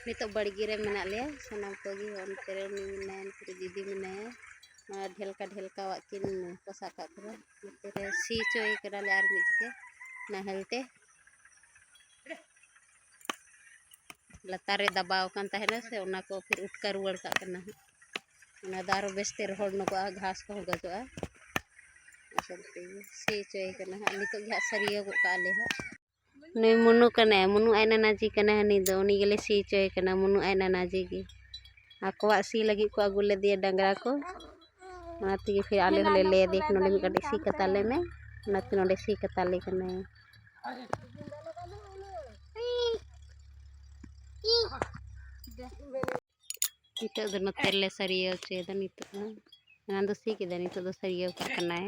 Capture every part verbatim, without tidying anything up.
ᱱᱤᱛᱚᱜ ᱵᱟᱲᱜᱮ ᱨᱮ ᱢᱮᱱᱟᱜ ᱞᱮᱭᱟ ᱥᱟᱱᱟᱢ ᱠᱚᱜᱮ᱾ ᱚᱱᱛᱮ ᱨᱮ ᱩᱱᱤ ᱢᱮᱱᱟᱭᱟ, ᱱᱚᱛᱮ ᱨᱮ ᱫᱤᱫᱤ ᱢᱮᱱᱟᱭᱟ᱾ ᱱᱚᱣᱟ ᱰᱷᱮᱞᱠᱟ ᱰᱷᱮᱞᱠᱟᱣᱟᱜ ᱠᱤᱱ ᱯᱚᱥᱟᱜ ᱠᱟᱜ ᱠᱟᱱᱟ᱾ ᱱᱚᱛᱮ ᱨᱮ ᱥᱤ ᱦᱚᱪᱚᱭᱮ ᱠᱟᱱᱟᱞᱮ ᱟᱨ ᱢᱤᱫ ᱡᱚᱠᱷᱮᱡ ᱱᱟᱦᱮᱞ ᱛᱮ᱾ ᱞᱟᱛᱟᱨ ᱨᱮ ᱫᱟᱵᱟᱣ ᱟᱠᱟᱱ ᱛᱟᱦᱮᱱᱟ ᱥᱮ, ᱚᱱᱟ ᱠᱚ ᱯᱷᱤᱨ ᱩᱴᱠᱟ ᱨᱩᱣᱟᱹᱲ ᱠᱟᱜ ᱠᱟᱱᱟ ᱦᱟᱸᱜ᱾ ᱚᱱᱟ ᱫᱚ ᱟᱨᱚ ᱵᱮᱥᱛᱮ ᱨᱚᱦᱚᱲ ᱧᱚᱜᱚᱜᱼᱟ, ᱜᱷᱟᱥ ᱠᱚᱦᱚᱸ ᱜᱚᱡᱚᱜᱼᱟ᱾ ᱟᱥᱚᱞ ᱛᱮ ᱥᱤ ᱦᱚᱪᱚᱭᱮ ᱠᱟᱱᱟ ᱦᱟᱸᱜ᱾ ᱱᱤᱛᱚᱜ ᱜᱮ ᱦᱟᱸᱜ ᱥᱟᱹᱨᱭᱟᱹ ᱜᱚᱫ ᱠᱟᱜᱼᱟ ᱞᱮ ᱦᱟᱸᱜ᱾ ᱱᱩᱭ ᱢᱩᱱᱩ ᱠᱟᱱᱟᱭ, ᱢᱩᱱᱩ ᱟᱡ ᱱᱟᱱᱟ ᱡᱤ ᱠᱟᱱᱟᱭ ᱦᱟᱹᱱᱤ ᱫᱚ, ᱩᱱᱤ ᱜᱮᱞᱮ ᱥᱤ ᱦᱚᱪᱚᱭᱮ ᱠᱟᱱᱟ, ᱢᱩᱱᱩ ᱟᱡ ᱱᱟᱱᱟ ᱡᱤ ᱜᱮ᱾ ᱟᱠᱚᱣᱟᱜ ᱥᱤ ᱞᱟᱹᱜᱤᱫ ᱠᱚ ᱟᱹᱜᱩ ᱞᱮᱫᱮᱭᱟ ᱰᱟᱝᱨᱟ ᱠᱚ, ᱚᱱᱟ ᱛᱮᱜᱮ ᱯᱷᱤᱨ ᱟᱞᱮ ᱦᱚᱸᱞᱮ ᱞᱟᱹᱭ ᱟᱫᱮ ᱠᱟᱱᱟ, ᱱᱚᱰᱮ ᱢᱤᱫ ᱠᱟᱹᱴᱤᱡ ᱥᱤ ᱠᱟᱛᱟ ᱞᱮ ᱢᱮ, ᱚᱱᱟᱛᱮ ᱱᱚᱰᱮ ᱥᱤ ᱠᱟᱛᱟ ᱞᱮ ᱠᱟᱱᱟᱭ᱾ ᱱᱤᱛᱚᱜ ᱫᱚ ᱱᱚᱛᱮ ᱨᱮᱞᱮ ᱥᱟᱹᱨᱭᱟᱹᱣ ᱦᱚᱪᱚᱭᱮᱫᱟ᱾ ᱱᱤᱛᱚᱜ ᱫᱚ, ᱮᱱᱟᱱ ᱫᱚ ᱥᱤ ᱠᱮᱫᱟ, ᱱᱤᱛᱚᱜ ᱫᱚ ᱥᱟᱹᱨᱭᱟᱹᱣ ᱠᱟᱜ ᱠᱟᱱᱟᱭ᱾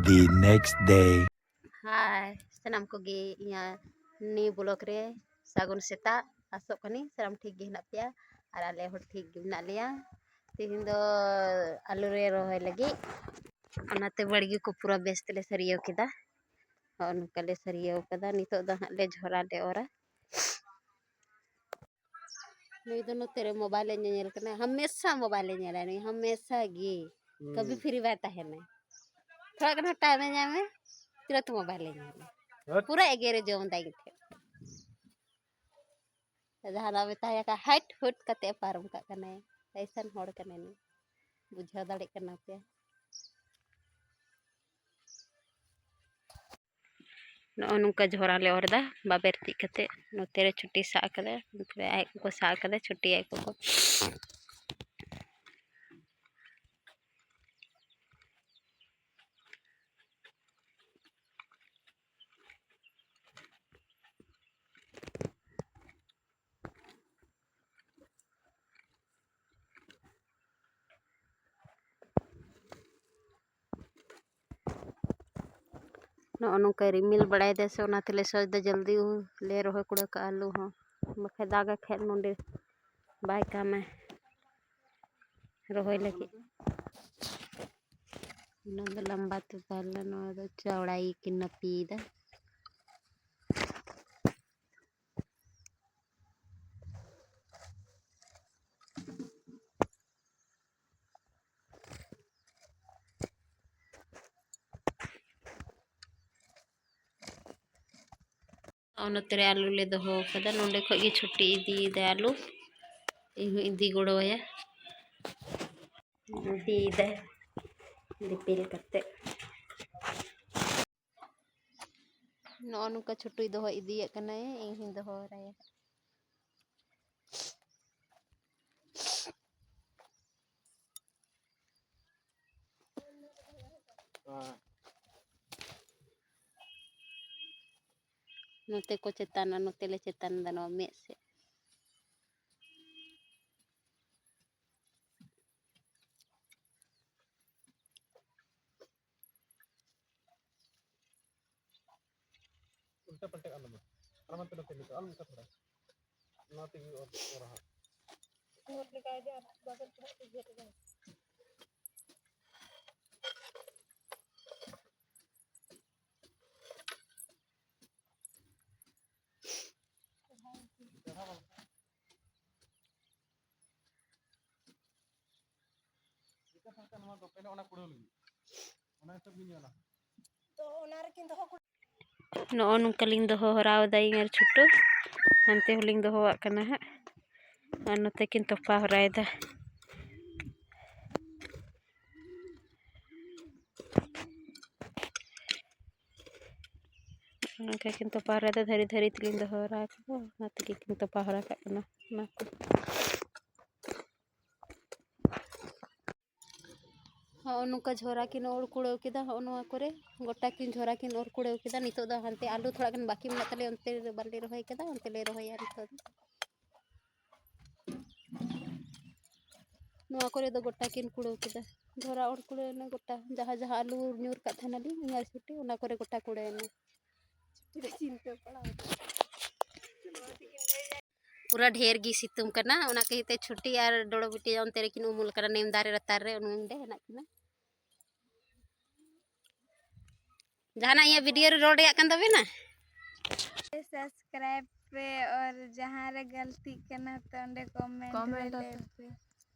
The next day. ᱦᱟᱭ ᱥᱟᱱᱟᱢ ᱠᱚᱜᱮ, ᱤᱧᱟᱹᱜ ᱱᱤᱭᱩ ᱵᱞᱚᱜ ᱨᱮ ᱥᱟᱹᱜᱩᱱ ᱥᱮᱛᱟᱜ᱾ ᱟᱥᱚᱜ ᱠᱟᱹᱱᱟᱹᱧ ᱥᱟᱱᱟᱢ ᱴᱷᱤᱠ ᱜᱮ ᱦᱮᱱᱟᱜ ᱯᱮᱭᱟ ᱟᱨ ᱟᱞᱮ ᱦᱚᱸ ᱴᱷᱤᱠ ᱜᱮ ᱢᱮᱱᱟᱜ ᱞᱮᱭᱟ᱾ ᱛᱮᱦᱮᱧ ᱫᱚ ᱟᱹᱞᱩ ᱨᱮ ᱨᱚᱦᱚᱭ ᱞᱟᱹᱜᱤᱫ, ᱚᱱᱟᱛᱮ ᱵᱟᱲᱜᱮ ᱠᱚ ᱯᱩᱨᱟᱹ ᱵᱮᱥ ᱛᱮᱞᱮ ᱥᱟᱹᱨᱭᱟᱹᱣ ᱠᱮᱫᱟ᱾ ᱦᱚᱸᱜᱼᱚ ᱱᱚᱝᱠᱟ ᱞᱮ ᱥᱟᱹᱨᱭᱟᱹᱣ ᱠᱟᱫᱟ᱾ ᱱᱤᱛᱚᱜ ᱫᱚ ᱦᱟᱸᱜ ᱞᱮ ᱡᱷᱚᱨᱟ ᱞᱮ ᱚᱨᱟ᱾ ᱱᱩᱭ ᱫᱚ ᱱᱚᱛᱮ ᱨᱮ ᱢᱳᱵᱟᱭᱤᱞ ᱮ ᱧᱮᱧᱮᱞ ᱠᱟᱱᱟ, ᱦᱟᱢᱮᱥᱟ ᱢᱳᱵᱟᱭᱤᱞ ᱮ ᱧᱮᱞᱟ ᱱᱩᱭ, ᱦᱟᱢᱮᱥᱟ ᱜᱮ᱾ ᱠᱟᱹᱵᱷᱤ ᱯᱷᱨᱤ ᱵᱟᱭ ᱛᱟᱦᱮᱱᱟ, ᱛᱷᱚᱲᱟ ᱜᱟᱱ ᱦᱚᱸ ᱴᱟᱭᱤᱢ ᱮ ᱧᱟᱢᱟ, ᱛᱩᱨᱟᱹᱛ ᱢᱳᱵᱟᱭᱤᱞ ᱮ ᱧᱮᱞᱟ᱾ ᱯᱩᱨᱟᱹ ᱮᱜᱮᱨᱮ ᱡᱚᱢ ᱫᱟ ᱤᱧ ᱴᱷᱮᱱ᱾ ᱡᱟᱦᱟᱱᱟᱜ ᱢᱮᱛᱟᱭᱟ ᱠᱷᱟᱡ ᱦᱟᱴ ᱦᱩᱴ ᱠᱟᱛᱮ ᱮ ᱯᱟᱨᱚᱢ ᱠᱟᱜ ᱠᱟᱱᱟᱭ᱾ ᱮᱭᱥᱟᱱ ᱦᱚᱲ ᱠᱟᱱᱟᱭ ᱱᱩᱭ, ᱵᱩᱡᱷᱟᱹᱣ ᱫᱟᱲᱮᱜ ᱠᱟᱱᱟ ᱯᱮ᱾ ᱱᱚᱜᱼᱚ ᱱᱚᱝᱠᱟ ᱡᱷᱚᱨᱟ ᱞᱮ ᱚᱨ ᱮᱫᱟ ᱵᱟᱵᱮᱨ ᱛᱤᱡ ᱠᱟᱛᱮ᱾ ᱱᱚᱛᱮ ᱨᱮ ᱪᱷᱩᱴᱤ ᱥᱟᱵ ᱠᱟᱫᱟ, ᱱᱚᱛᱮ ᱨᱮ ᱟᱡ ᱠᱚᱠᱚ ᱥᱟᱵ ᱠᱟᱫᱟ ᱪᱷᱩᱴᱤ ᱟᱡ ᱠᱚᱠᱚ᱾ ᱱᱚᱜᱼᱚ ᱱᱚᱝᱠᱟᱭ ᱨᱤᱢᱤᱞ ᱵᱟᱲᱟᱭᱮᱫᱟ ᱥᱮ, ᱚᱱᱟ ᱛᱮᱞᱮ ᱥᱚᱪ ᱫᱟ ᱡᱚᱞᱫᱤ ᱞᱮ ᱨᱚᱦᱚᱭ ᱠᱩᱲᱟᱹᱣ ᱠᱟᱜᱼᱟ ᱟᱹᱞᱩ ᱦᱚᱸ, ᱵᱟᱠᱷᱟᱡ ᱫᱟᱜᱟᱭ ᱠᱷᱟᱡ ᱱᱚᱸᱰᱮ ᱵᱟᱭ ᱠᱟᱢᱟᱭ᱾ ᱨᱚᱦᱚᱭ ᱞᱟᱹᱜᱤᱫ᱾ ᱚᱱᱟ ᱫᱚ ᱞᱟᱢᱵᱟ ᱛᱮ ᱛᱟᱦᱮᱸ ᱞᱮᱱᱟ, ᱱᱚᱣᱟ ᱫᱚ ᱪᱟᱣᱲᱟ ᱜᱮᱠᱤᱱ ᱱᱟᱹᱯᱤᱭᱮᱫᱟ᱾ ᱟᱨ ᱱᱚᱛᱮ ᱨᱮ ᱟᱹᱞᱩ ᱞᱮ ᱫᱚᱦᱚ ᱟᱠᱟᱫᱟ᱾ ᱱᱚᱸᱰᱮ ᱠᱷᱚᱡ ᱜᱮ ᱪᱷᱩᱴᱤ ᱤᱫᱤᱭᱮᱫᱟᱭ ᱟᱹᱞᱩ, ᱤᱧ ᱦᱚᱸ ᱤᱫᱤ ᱜᱚᱲᱚ ᱟᱭᱟ᱾ ᱤᱫᱤᱭᱮᱫᱟᱭ ᱫᱤᱯᱤᱞ ᱠᱟᱛᱮ᱾ ᱱᱚᱜᱼᱚ ᱱᱚᱝᱠᱟ ᱪᱷᱩᱴᱩᱭ ᱫᱚᱦᱚ ᱤᱫᱤᱭᱮᱫ ᱠᱟᱱᱟᱭ, ᱤᱧ ᱦᱚᱸᱧ ᱫᱚᱦᱚ ᱦᱚᱨᱟᱭᱟ᱾ ᱱᱚᱛᱮ ᱠᱚ ᱪᱮᱛᱟᱱᱟ, ᱱᱚᱛᱮ ᱞᱮ ᱪᱮᱛᱟᱱ ᱮᱫᱟ, ᱱᱚᱣᱟ ᱢᱮᱫ ᱥᱮᱫ᱾ ᱩᱞᱴᱟᱹ ᱯᱟᱞᱴᱟᱹ ᱟᱞᱚᱢ, ᱟᱞᱚᱢ ᱦᱟᱱᱛᱮ ᱱᱟᱛᱮ ᱱᱤᱛᱚᱜ, ᱟᱞᱚᱢ ᱚᱱᱠᱟ ᱛᱷᱚᱲᱟ᱾ ᱱᱚᱣᱟ ᱛᱮᱜᱮ ᱚᱨ, ᱚᱨᱟ ᱦᱟᱸᱜ᱾ ᱱᱚᱜᱼᱚ ᱱᱚᱝᱠᱟ ᱞᱤᱧ ᱫᱚᱦᱚ ᱦᱚᱨᱟᱣ ᱮᱫᱟ ᱤᱧ ᱟᱨ ᱪᱷᱳᱴᱳ᱾ ᱦᱟᱱᱛᱮ ᱦᱚᱸᱞᱤᱧ ᱫᱚᱦᱚᱣᱟᱜ ᱠᱟᱱᱟ ᱦᱟᱸᱜ᱾ ᱟᱨ ᱱᱚᱛᱮ ᱠᱤᱱ ᱛᱚᱯᱟ ᱦᱚᱨᱟᱭᱮᱫᱟ᱾ ᱚᱱᱠᱟ ᱠᱤᱱ ᱛᱚᱯᱟ ᱦᱚᱨᱟᱭᱮᱫᱟ, ᱫᱷᱟᱹᱨᱤ ᱫᱷᱟᱹᱨᱤ ᱛᱮᱞᱤᱧ ᱫᱚᱦᱚ ᱦᱚᱨᱟ ᱠᱟᱫᱟ, ᱚᱱᱟ ᱛᱮᱜᱮ ᱠᱤᱱ ᱛᱚᱯᱟ ᱦᱚᱨᱟ ᱠᱟᱜ ᱠᱟᱱᱟ ᱚᱱᱟ ᱠᱚ᱾ ᱦᱚᱸᱜᱼᱚ ᱱᱚᱝᱠᱟ ᱡᱷᱚᱨᱟ ᱠᱤᱱ ᱚᱨ ᱠᱩᱲᱟᱹᱣ ᱠᱮᱫᱟ᱾ ᱦᱚᱸᱜᱼᱚ ᱱᱚᱣᱟ ᱠᱚᱨᱮ ᱜᱚᱴᱟ ᱠᱤᱱ ᱡᱷᱚᱨᱟ ᱠᱤᱱ ᱚᱨ ᱠᱩᱲᱟᱹᱣ ᱠᱮᱫᱟ᱾ ᱱᱤᱛᱚᱜ ᱫᱚ ᱦᱟᱱᱛᱮ ᱟᱹᱞᱩ ᱛᱷᱚᱲᱟ ᱜᱟᱱ ᱵᱟᱹᱠᱤ ᱢᱮᱱᱟᱜ ᱛᱟᱞᱮᱭᱟ, ᱚᱱᱛᱮ ᱨᱮ ᱵᱟᱞᱮ ᱨᱚᱦᱚᱭ ᱠᱟᱫᱟ, ᱚᱱᱛᱮ ᱞᱮ ᱨᱚᱦᱚᱭᱟ ᱱᱤᱛᱚᱜ ᱫᱚ᱾ ᱱᱚᱣᱟ ᱠᱚᱨᱮ ᱫᱚ ᱜᱚᱴᱟ ᱠᱤᱱ ᱠᱩᱲᱟᱹᱣ ᱠᱮᱫᱟ, ᱡᱷᱚᱨᱟ ᱚᱨ ᱠᱩᱲᱟᱹᱣ ᱮᱱᱟ ᱜᱚᱴᱟ᱾ ᱡᱟᱦᱟᱸ ᱡᱟᱦᱟᱸ ᱟᱹᱞᱩ ᱧᱩᱨ ᱠᱟᱜ ᱛᱟᱦᱮᱱᱟᱞᱤᱧ ᱤᱧ ᱟᱨ ᱪᱷᱩᱴᱤ, ᱚᱱᱟ ᱠᱚᱨᱮ ᱜᱚᱴᱟ ᱠᱩᱲᱟᱹᱣ ᱮᱱᱟ᱾ ᱪᱷᱩᱴᱤ ᱫᱚ ᱪᱤᱱᱛᱟᱹ ᱯᱟᱲᱟᱣ ᱮᱱᱟ᱾ ᱯᱩᱨᱟᱹ ᱰᱷᱮᱨ ᱜᱮ ᱥᱤᱛᱩᱝ ᱠᱟᱱᱟ, ᱚᱱᱟ ᱠᱷᱟᱹᱛᱤᱨ ᱛᱮ ᱪᱷᱩᱴᱤ ᱟᱨ ᱰᱚᱲᱚ ᱵᱤᱴᱤ ᱚᱱᱛᱮ ᱨᱮᱠᱤᱱ ᱩᱢᱩᱞ ᱠᱟᱱᱟ, ᱱᱤᱢ ᱫᱟᱨᱮ ᱞᱟᱛᱟᱨ ᱨᱮ ᱚᱱᱮ ᱚᱸᱰᱮ ᱦᱮᱱᱟᱜ ᱠᱤᱱᱟ᱾ ᱡᱟᱦᱟᱱᱟᱜ ᱤᱧᱟᱹᱜ ᱵᱷᱤᱰᱤᱭᱳ ᱨᱮ ᱨᱚᱲ ᱨᱮᱭᱟᱜ ᱠᱟᱱ ᱛᱟᱵᱮᱱᱟ? ᱥᱟᱵᱥᱠᱨᱟᱭᱤᱵ ᱯᱮ ᱟᱨ ᱡᱟᱦᱟᱸ ᱨᱮ ᱜᱟᱹᱞᱛᱤᱜ ᱠᱟᱱᱟ ᱛᱚ ᱚᱸᱰᱮ ᱠᱚᱢᱮᱱᱴ ᱨᱮ ᱠᱚᱢᱮᱱᱴ ᱞᱟᱹᱭ ᱯᱮ᱾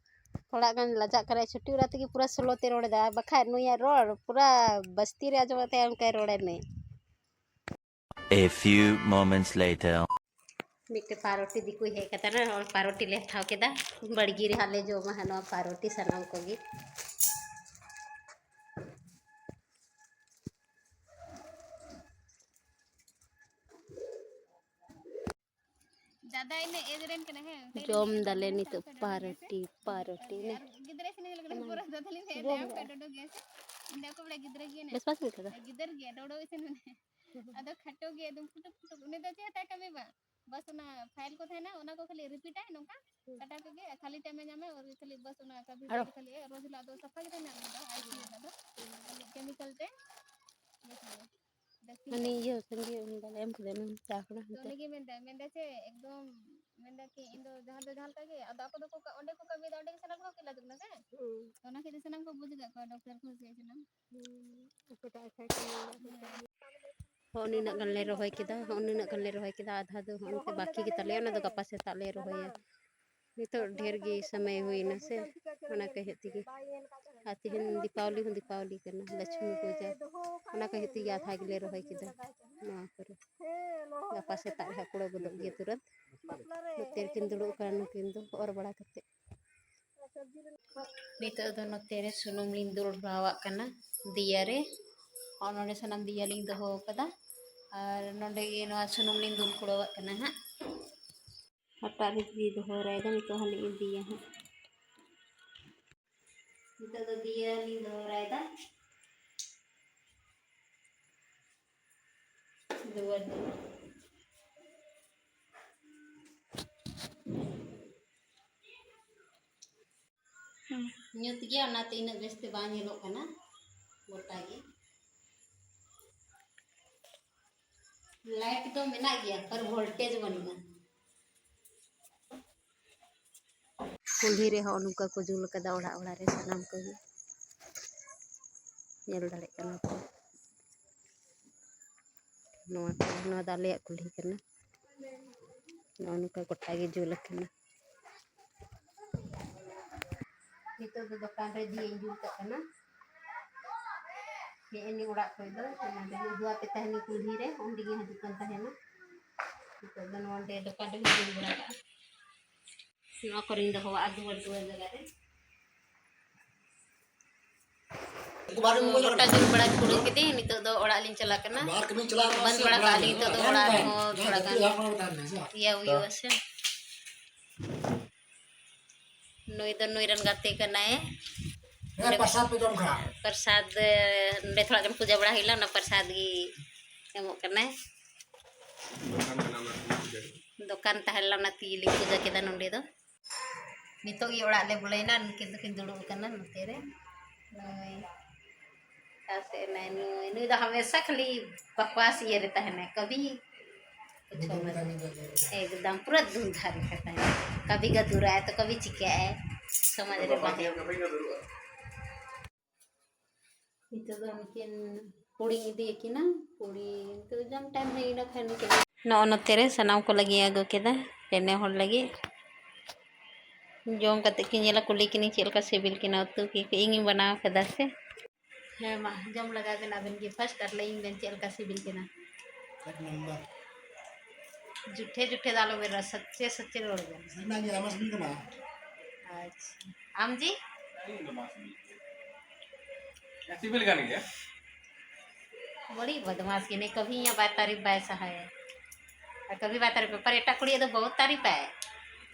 ᱛᱷᱚᱲᱟ ᱜᱟᱱ ᱞᱟᱡᱟᱜ ᱠᱟᱱᱟᱭ, ᱪᱷᱩᱴᱤ ᱚᱲᱟᱜ ᱛᱮᱜᱮ ᱯᱩᱨᱟᱹ ᱥᱞᱳ ᱛᱮ ᱨᱚᱲ ᱮᱫᱟ, ᱵᱟᱠᱷᱟᱡ ᱱᱩᱭᱟᱜ ᱨᱚᱲ ᱯᱩᱨᱟᱹ ᱵᱟᱥᱛᱤ ᱨᱮ ᱟᱸᱡᱚᱢᱚᱜ ᱛᱟᱭᱟ, ᱚᱱᱠᱟᱭ ᱨᱚᱲᱮᱫ ᱱᱩᱭ᱾ A few moments later. ᱢᱤᱫᱴᱮᱡ ᱯᱟᱣᱨᱩᱴᱤ ᱫᱤᱠᱩᱭ ᱦᱮᱡ ᱠᱟᱛᱮ ᱱᱚᱜᱼᱚᱭ ᱯᱟᱣᱨᱩᱴᱤ ᱞᱮ ᱦᱟᱛᱟᱣ ᱠᱮᱫᱟ᱾ ᱵᱟᱲᱜᱮ ᱨᱮ ᱦᱟᱸᱜ ᱞᱮ ᱡᱚᱢᱟ ᱦᱟᱸᱜ ᱱᱚᱣᱟ ᱯᱟᱣᱨᱩᱴᱤ ᱥᱟᱱᱟᱢ ᱠᱚᱜᱮ᱾ ᱫᱟᱫᱟ ᱤᱱᱟᱹ ᱮᱡᱽ ᱨᱮᱱ ᱠᱟᱱᱟ, ᱦᱮᱸ? ᱡᱚᱢ ᱫᱟᱞᱮ ᱱᱤᱛᱚᱜ ᱯᱟᱣᱨᱩᱴᱤ, ᱯᱟᱣᱨᱩᱴᱤ ᱱᱮ᱾ ᱟᱨ ᱜᱤᱫᱽᱨᱟᱹ ᱥᱮ ᱧᱮᱞ ᱠᱟᱱᱟ, ᱯᱩᱨᱟᱹ ᱫᱟᱫᱟ ᱞᱤᱧ ᱞᱟᱹᱭ ᱫᱟ, ᱚᱠᱚᱭ ᱰᱚᱰᱚ ᱜᱮᱭᱟ ᱥᱮ? ᱤᱧ ᱫᱚ ᱟᱠᱚ ᱵᱚᱞᱮ ᱜᱤᱫᱽᱨᱟᱹ ᱜᱮᱭᱟ ᱱᱮ᱾ ᱵᱮᱥ ᱵᱟᱥ ᱵᱩᱡᱷᱟᱹᱣ ᱫᱟ? ᱜᱤᱫᱟᱹᱨ ᱜᱮᱭᱟ, ᱰᱚᱰᱚ ᱤᱥᱤᱱ ᱢᱟᱱᱮ᱾ ᱟᱫᱚ ᱠᱷᱟᱴᱚ ᱜᱮᱭᱟ, ᱮᱠᱫᱚᱢ ᱯᱷᱩᱴᱩᱠ ᱯᱷᱩᱴᱩᱠ᱾ ᱩᱱᱤ ᱫᱚ ᱪᱮᱫ ᱦᱟᱛᱟᱭ ᱠᱟᱹᱢᱤ ᱵᱟᱝ? ᱵᱟᱥ ᱚᱱᱟ ᱯᱷᱟᱭᱤᱞ ᱠᱚ ᱛᱟᱦᱮᱱᱟ, ᱚᱱᱟ ᱠᱚ ᱠᱷᱟᱹᱞᱤ ᱨᱤᱯᱤᱴᱟᱭ ᱱᱚᱝᱠᱟ, ᱦᱩᱸ᱾ ᱠᱟᱴᱟ ᱠᱚᱜᱮ, ᱠᱷᱟᱹᱞᱤ ᱴᱟᱭᱤᱢᱮ ᱧᱟᱢᱟ, ᱳᱨ ᱠᱷᱟᱹᱞᱤ ᱵᱟᱥ ᱚᱱᱟ ᱠᱟᱹᱵᱷᱤ ᱟᱨᱚ? ᱠᱟᱹᱵᱷᱤ ᱠᱷᱟᱹᱞᱤ, ᱨᱳᱡᱽ ᱦᱤᱞᱳᱜ ᱫᱚ ᱥᱟᱯᱷᱟ ᱜᱮ ᱛᱟᱦᱮᱱᱟ, ᱚᱱᱟ ᱫᱚ ᱟᱭ ᱥᱤ ᱭᱩ ᱨᱮᱱᱟᱜ ᱫᱚ, ᱠᱷᱟᱹᱞᱤ ᱠᱮᱢᱤᱠᱮᱞ ᱛᱮ, ᱵᱟᱥ ᱚᱱᱟ᱾ ᱡᱟᱹᱥᱛᱤ ᱢᱟᱱᱮ ᱤᱭᱟᱹ ᱥᱟᱺᱜᱤᱧ ᱮᱢ ᱫᱟᱞᱮ, ᱮᱢ ᱠᱮᱫᱟᱭ ᱱᱩᱭ ᱪᱟ ᱠᱟᱱᱟ ᱛᱚ ᱦᱟᱱᱛᱮ᱾ ᱩᱱᱤᱜᱮ ᱢᱮᱱᱫᱟᱭ, ᱢᱮᱱᱫᱟᱭ ᱪᱮ ᱮᱠᱫᱚᱢ, ᱢᱮᱱᱫᱟᱭ ᱠᱤ ᱤᱧ ᱫᱚ ᱡᱟᱦᱟᱸ ᱫᱚ ᱡᱟᱦᱟᱸ ᱞᱮᱠᱟ ᱜᱮ, ᱟᱫᱚ ᱟᱠᱚ ᱫᱚᱠᱚ ᱠᱟ-, ᱚᱸᱰᱮ ᱠᱚ ᱠᱟᱹᱢᱤᱭᱮᱫᱟ, ᱚᱸᱰᱮ ᱜᱮ ᱥᱟᱱᱟᱢ ᱠᱚ ᱠᱤᱞᱟ ᱫᱩᱜ ᱱᱟ ᱥᱮ? ᱦᱩᱸ᱾ ᱚᱱᱟ ᱠᱷᱟᱹᱛᱤᱨ ᱥᱟᱱᱟᱢ ᱠᱚ ᱵᱩᱡᱽ ᱟᱠᱟᱫ ᱠᱚᱣᱟ, ᱰᱚᱠᱴᱚᱨ ᱠᱚ ᱥᱮ ᱥᱟᱱᱟᱢ᱾ ᱦᱩᱸ᱾ ᱚᱠᱚᱭᱴᱟᱜ ᱟᱪᱪᱷᱟ ᱠᱚ ᱢᱮᱱᱫᱟ, ᱚᱠᱚᱭᱴᱟᱜ᱾ ᱦᱚᱸ, ᱱᱤᱱᱟᱹᱜ ᱜᱟᱱ ᱞᱮ ᱨᱚᱦᱚᱭ ᱠᱮᱫᱟ, ᱦᱚᱸ, ᱱᱤᱱᱟᱹᱜ ᱜᱟᱱ ᱞᱮ ᱨᱚᱦᱚᱭ ᱠᱮᱫᱟ, ᱟᱫᱷᱟ ᱫᱚ ᱦᱚᱸ, ᱚᱱᱛᱮ ᱵᱟᱹᱠᱤ ᱜᱮ ᱛᱟᱞᱮᱭᱟ, ᱚᱱᱟ ᱫᱚ ᱜᱟᱯᱟ ᱥᱮᱛᱟᱜ ᱞᱮ ᱨᱚᱦᱚᱭᱟ᱾ ᱱᱤᱛᱚᱜ ᱰᱷᱮᱨ ᱜᱮ ᱥᱚᱢᱚᱭ ᱦᱩᱭᱱᱟ ᱥᱮ, ᱚᱱᱟ ᱠᱚ ᱦᱩᱭᱩᱜ ᱛᱮᱜᱮ᱾ ᱟᱨ ᱛᱮᱦᱮᱧ ᱫᱤᱯᱟᱵᱚᱞᱤ ᱦᱚᱸ ᱫᱤᱯᱟᱵᱚᱞᱤ ᱠᱟᱱᱟ, ᱞᱚᱠᱥᱢᱤ ᱯᱩᱡᱟ, ᱚᱱᱟ ᱠᱚ ᱦᱩᱭᱩᱜ ᱛᱮᱜᱮ ᱟᱫᱷᱟ ᱜᱮᱞᱮ ᱨᱚᱦᱚᱭ ᱠᱮᱫᱟ ᱱᱚᱣᱟ ᱠᱚᱨᱮ᱾ ᱜᱟᱯᱟ ᱥᱮᱛᱟᱜ ᱨᱮ ᱦᱟᱸᱜ ᱠᱩᱲᱟᱹ ᱜᱚᱫᱚᱜ ᱜᱮᱭᱟ ᱛᱩᱨᱟᱹᱛ᱾ ᱱᱚᱛᱮ ᱨᱮᱠᱤᱱ ᱫᱩᱲᱩᱵ ᱠᱟᱱᱟ ᱱᱩᱠᱤᱱ ᱫᱚ ᱚᱨ ᱵᱟᱲᱟ ᱠᱟᱛᱮ᱾ ᱱᱤᱛᱚᱜ ᱫᱚ ᱱᱚᱛᱮ ᱨᱮ ᱥᱩᱱᱩᱢ ᱞᱤᱧ ᱫᱩᱞ ᱵᱟᱲᱟᱣᱟᱜ ᱠᱟᱱᱟ ᱫᱤᱭᱟ ᱨᱮ᱾ ᱦᱚᱸ, ᱱᱚᱰᱮ ᱥᱟᱱᱟᱢ ᱫᱤᱭᱟ ᱞᱤᱧ ᱫᱚᱦᱚ ᱟᱠᱟᱫᱟ᱾ ᱟᱨ ᱱᱚᱰᱮ ᱜᱮ ᱱᱚᱣᱟ ᱥᱩᱱᱩᱢ ᱞᱤᱧ ᱫᱩᱞ ᱠᱩᱲᱟᱹᱣᱟᱜ ᱠᱟᱱᱟ ᱦᱟᱸᱜ᱾ ᱦᱟᱴᱟᱜ ᱨᱮ ᱫᱚᱦᱚ ᱛᱚᱨᱟᱭᱮᱫᱟ, ᱱᱤᱛᱚᱜ ᱦᱟᱸᱜ ᱞᱤᱧ ᱤᱫᱤᱭᱟ ᱦᱟᱸᱜ᱾ ᱱᱤᱛᱚᱜ ᱫᱚ ᱫᱤᱭᱟ ᱞᱤᱧ ᱫᱚᱦᱚ ᱛᱚᱨᱟᱭᱮᱫᱟ᱾ ᱫᱩᱣᱟᱹᱨ ᱫᱩᱣᱟᱹᱨ᱾ ᱦᱩᱸ᱾ ᱧᱩᱛ ᱜᱮᱭᱟ, ᱚᱱᱟᱛᱮ ᱤᱱᱟᱹᱜ ᱵᱮᱥᱛᱮ ᱵᱟᱝ ᱧᱮᱞᱚᱜ ᱠᱟᱱᱟ, ᱜᱚᱴᱟ ᱜᱮ᱾ ᱞᱟᱭᱤᱴ ᱫᱚ ᱢᱮᱱᱟᱜ ᱜᱮᱭᱟ, ᱯᱟᱨ ᱵᱷᱳᱞᱴᱮᱡᱽ ᱵᱟᱹᱱᱩᱜᱼᱟ᱾ ᱠᱩᱞᱦᱤ ᱨᱮ ᱦᱚᱸ ᱱᱚᱝᱠᱟ ᱠᱚ ᱡᱩᱞ ᱟᱠᱟᱫᱟ ᱚᱲᱟᱜ ᱚᱲᱟᱜ ᱨᱮ ᱥᱟᱱᱟᱢ ᱠᱚᱜᱮ᱾ ᱧᱮᱞ ᱫᱟᱲᱮᱭᱟᱜ ᱠᱟᱱᱟ ᱯᱮ᱾ ᱱᱚᱣᱟ ᱠᱚ, ᱱᱚᱣᱟ ᱫᱚ ᱟᱞᱮᱭᱟᱜ ᱠᱩᱞᱦᱤ ᱠᱟᱱᱟ᱾ ᱱᱚᱜᱼᱚ ᱱᱚᱝᱠᱟ ᱜᱚᱴᱟ ᱜᱮ ᱡᱩᱞ ᱟᱠᱟᱱᱟ᱾ ᱱᱤᱛᱚᱜ ᱫᱚ ᱫᱚᱠᱟᱱ ᱨᱮ ᱫᱷᱤᱭᱟᱹᱧ ᱡᱩᱞ ᱠᱟᱜ ᱠᱟᱱᱟ᱾ ᱦᱮᱡ ᱮᱱᱟᱹᱧ ᱚᱲᱟᱜ ᱠᱷᱚᱡ ᱫᱚ, ᱚᱱᱟ ᱫᱚ ᱩᱫᱩᱜ ᱟᱯᱮ ᱛᱟᱦᱮᱱᱤᱧ ᱠᱩᱞᱦᱤ ᱨᱮ, ᱩᱱ ᱨᱮᱜᱮ ᱦᱤᱡᱩᱜ ᱠᱟᱱ ᱛᱟᱦᱮᱱᱟ᱾ ᱱᱤᱛᱚᱜ ᱫᱚ ᱱᱚᱰᱮ ᱫᱚᱠᱟᱱ ᱨᱮᱜᱮ ᱡᱩᱞ ᱵᱟᱲᱟ ᱠᱟᱜᱼᱟ᱾ ᱱᱚᱣᱟ ᱠᱚᱨᱮᱧ ᱫᱚᱦᱚᱣᱟᱜᱼᱟ ᱫᱩᱣᱟᱹᱨ ᱫᱩᱣᱟᱹᱨ ᱡᱟᱭᱜᱟ ᱨᱮ᱾ ᱜᱚᱴᱟ ᱡᱩᱞ ᱵᱟᱲᱟ ᱯᱩᱨᱟᱹᱣ ᱠᱤᱫᱟᱹᱧ, ᱱᱤᱛᱚᱜ ᱫᱚ ᱚᱲᱟᱜ ᱞᱤᱧ ᱪᱟᱞᱟᱜ ᱠᱟᱱᱟ᱾ ᱵᱟᱸᱫ ᱵᱟᱲᱟ ᱠᱟᱜᱼᱟ ᱞᱤᱧ ᱱᱤᱛᱚᱜ ᱫᱚ ᱚᱲᱟᱜ ᱦᱚᱸ ᱛᱷᱚᱲᱟ ᱜᱟᱱ ᱤᱭᱟᱹ ᱦᱩᱭᱩᱜᱼᱟ ᱥᱮ᱾ ᱱᱩᱭ ᱫᱚ ᱱᱩᱭ ᱨᱮᱱ ᱜᱟᱛᱮ ᱠᱟᱱᱟᱭ᱾ ᱦᱮᱸ, ᱯᱨᱚᱥᱟᱫ ᱯᱮ ᱡᱚᱢ ᱠᱷᱟᱱ᱾ ᱯᱨᱚᱥᱟᱫ, ᱱᱚᱰᱮ ᱛᱷᱚᱲᱟ ᱜᱟᱱ ᱯᱩᱡᱟᱹ ᱵᱟᱲᱟ ᱦᱩᱭ ᱞᱮᱱᱟ, ᱚᱱᱟ ᱯᱨᱚᱥᱟᱫ ᱜᱮ ᱮᱢᱚᱜ ᱠᱟᱱᱟᱭ᱾ ᱫᱚᱠᱟᱱ ᱛᱟᱦᱮᱸ ᱞᱮᱱᱟ, ᱚᱱᱟ ᱛᱮᱜᱮ ᱞᱤᱧ ᱯᱩᱡᱟᱹ ᱠᱮᱫᱟ ᱱᱚᱰᱮ ᱫᱚ᱾ ᱱᱤᱛᱚᱜ ᱜᱮ ᱚᱲᱟᱜ ᱞᱮ ᱵᱚᱞᱚᱭᱮᱱᱟ, ᱱᱩᱠᱤᱱ ᱫᱚᱠᱤᱱ ᱫᱩᱲᱩᱵ ᱟᱠᱟᱱᱟ ᱱᱚᱛᱮ ᱨᱮ᱾ ᱱᱩᱭ ᱚᱠᱟ ᱥᱮᱫ ᱮᱱᱟᱭ? ᱱᱩᱭ, ᱱᱩᱭ ᱫᱚ ᱦᱟᱢᱮᱥᱟ ᱠᱷᱟᱹᱞᱤ ᱵᱟᱠᱣᱟᱥ ᱤᱭᱟᱹ ᱨᱮ ᱛᱟᱦᱮᱱᱟᱭ, ᱠᱟᱹᱵᱷᱤ ᱠᱩᱪᱷ ᱢᱚᱛ᱾ ᱮᱠᱫᱚᱢ ᱯᱩᱨᱟᱹ ᱫᱩᱞ ᱫᱷᱟᱨ ᱞᱮᱠᱟ ᱛᱟᱦᱮᱱᱟ, ᱠᱟᱹᱵᱷᱤ ᱜᱟᱫᱩᱨᱟᱭ ᱛᱚ ᱠᱟᱹᱵᱷᱤ ᱪᱤᱠᱟᱹᱜ ᱟᱭ, ᱥᱚᱢᱟᱡᱽ ᱨᱮ ᱵᱟᱦᱮ᱾ ᱱᱤᱛᱚᱜ ᱫᱚ ᱩᱱᱠᱤᱱ ᱠᱩᱲᱤᱧ ᱤᱫᱤᱭᱟᱠᱤᱱᱟ, ᱠᱩᱲᱤ ᱱᱤᱛᱚᱜ ᱡᱚᱢ ᱴᱟᱭᱤᱢ ᱦᱩᱭ ᱮᱱᱟ, ᱠᱷᱟᱱ ᱱᱩᱠᱤᱱ ᱱᱚᱜᱼᱚ ᱱᱚᱛᱮ ᱨᱮ ᱥᱟᱱᱟᱢ ᱠᱚ ᱞᱟᱹᱜᱤᱫ ᱟᱹᱜᱩ ᱠᱮᱫᱟ, ᱯᱮᱱᱮ ᱦᱚᱲ ᱞᱟᱹᱜᱤᱫ᱾ ᱡᱚᱢ ᱠᱟᱛᱮ ᱠᱤᱱ ᱧᱮᱞᱟ, ᱠᱩᱞᱤ ᱠᱤᱱᱟᱹᱧ ᱪᱮᱫ ᱞᱮᱠᱟ ᱥᱤᱵᱤᱞ ᱠᱤᱱᱟ ᱩᱛᱩ ᱠᱤ, ᱤᱧᱤᱧ ᱵᱮᱱᱟᱣ ᱠᱟᱫᱟ ᱥᱮ᱾ ᱦᱮᱸ, ᱢᱟ ᱡᱚᱢ ᱞᱟᱜᱟᱭ ᱵᱮᱱ ᱟᱵᱮᱱ ᱜᱮ ᱯᱷᱟᱥᱴ ᱟᱨ ᱞᱟᱹᱭᱟᱹᱧ ᱵᱮᱱ ᱪᱮᱫ ᱞᱮᱠᱟ ᱥᱤᱵᱤᱞ ᱠᱟᱱᱟ᱾ ᱮᱠ ᱱᱚᱢᱵᱚᱨ᱾ ᱡᱩᱴᱷᱮ ᱡᱩᱴᱷᱮ ᱫᱚ ᱟᱞᱚ ᱵᱮᱱ ᱨᱚᱲᱟ, ᱥᱟᱪᱪᱮ ᱥᱟᱪᱪᱮ ᱨᱚᱲ ᱵᱮᱱ᱾ ᱥᱟᱹᱨᱤᱱᱟᱜ ᱜᱮ ᱟᱭᱢᱟ ᱥᱤᱵᱤᱞ ᱠᱟᱱᱟ᱾ ᱟᱪᱪᱷᱟ, ᱟᱢ ᱡᱤ? ᱤᱧ ᱫᱚ ᱵᱟᱝ ᱥᱤᱵᱤᱞ ᱠᱟᱱᱟ᱾ ᱦᱮᱸ, ᱥᱤᱵᱤᱞ ᱠᱟᱱ ᱜᱮᱭᱟ᱾ ᱵᱚᱲᱤ ᱵᱚᱫᱢᱟᱥ ᱜᱮ, ᱱᱮ ᱠᱟᱵᱷᱤ ᱤᱧᱟᱹᱜ ᱵᱟᱭ ᱛᱟᱨᱤᱯ ᱵᱟᱭ ᱥᱟᱦᱟᱭᱟ᱾ ᱟᱨ ᱠᱟᱵᱷᱤ ᱵᱟᱭ ᱛᱟᱨᱤᱯ, ᱯᱟᱨ ᱮᱴᱟᱜ ᱠᱩᱲᱤ ᱫᱚ ᱵᱚᱦᱩᱛ ᱛᱟᱨᱤᱯ ᱟᱭ,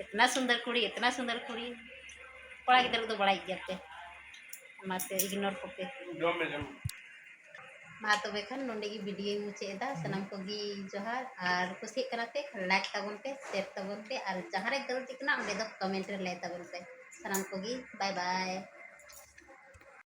ᱤᱛᱱᱟ ᱥᱩᱱᱫᱚᱨ ᱠᱩᱲᱤ, ᱤᱛᱱᱟ ᱥᱩᱱᱫᱚᱨ ᱠᱩᱲᱤ᱾ ᱠᱚᱲᱟ ᱜᱤᱫᱽᱨᱟᱹ ᱫᱚ ᱵᱟᱲᱟᱭ ᱜᱮᱭᱟ ᱯᱮ, ᱚᱱᱟᱛᱮ ᱤᱜᱱᱳᱨ ᱠᱚᱯᱮ᱾ ᱡᱚᱢ ᱢᱮ, ᱡᱚᱢ ᱢᱮ᱾ ᱢᱟ ᱛᱚᱵᱮ ᱠᱷᱟᱱ ᱱᱚᱸᱰᱮ ᱜᱮ ᱵᱷᱤᱰᱤᱭᱳᱧ ᱢᱩᱪᱟᱹᱫ ᱮᱫᱟ᱾ ᱥᱟᱱᱟᱢ ᱠᱚᱜᱮ ᱡᱚᱦᱟᱨ, ᱟᱨ ᱠᱩᱥᱤᱭᱟᱜ ᱠᱟᱱᱟ ᱯᱮ ᱠᱷᱟᱱ ᱞᱟᱭᱤᱠ ᱛᱟᱵᱚᱱ ᱯᱮ, ᱥᱮᱭᱟᱨ ᱛᱟᱵᱚᱱ ᱯᱮ, ᱟᱨ ᱡᱟᱦᱟᱸ ᱨᱮ ᱜᱟᱹᱞᱛᱤ ᱠᱟᱱᱟ ᱚᱸᱰᱮ ᱫᱚ ᱠᱚᱢᱮᱱᱴ ᱨᱮ ᱞᱟᱹᱭ ᱛᱟᱵᱚᱱ ᱯᱮ᱾ ᱥᱟᱱᱟᱢ ᱠᱚᱜᱮ ᱵᱟᱭ ᱵᱟᱭ᱾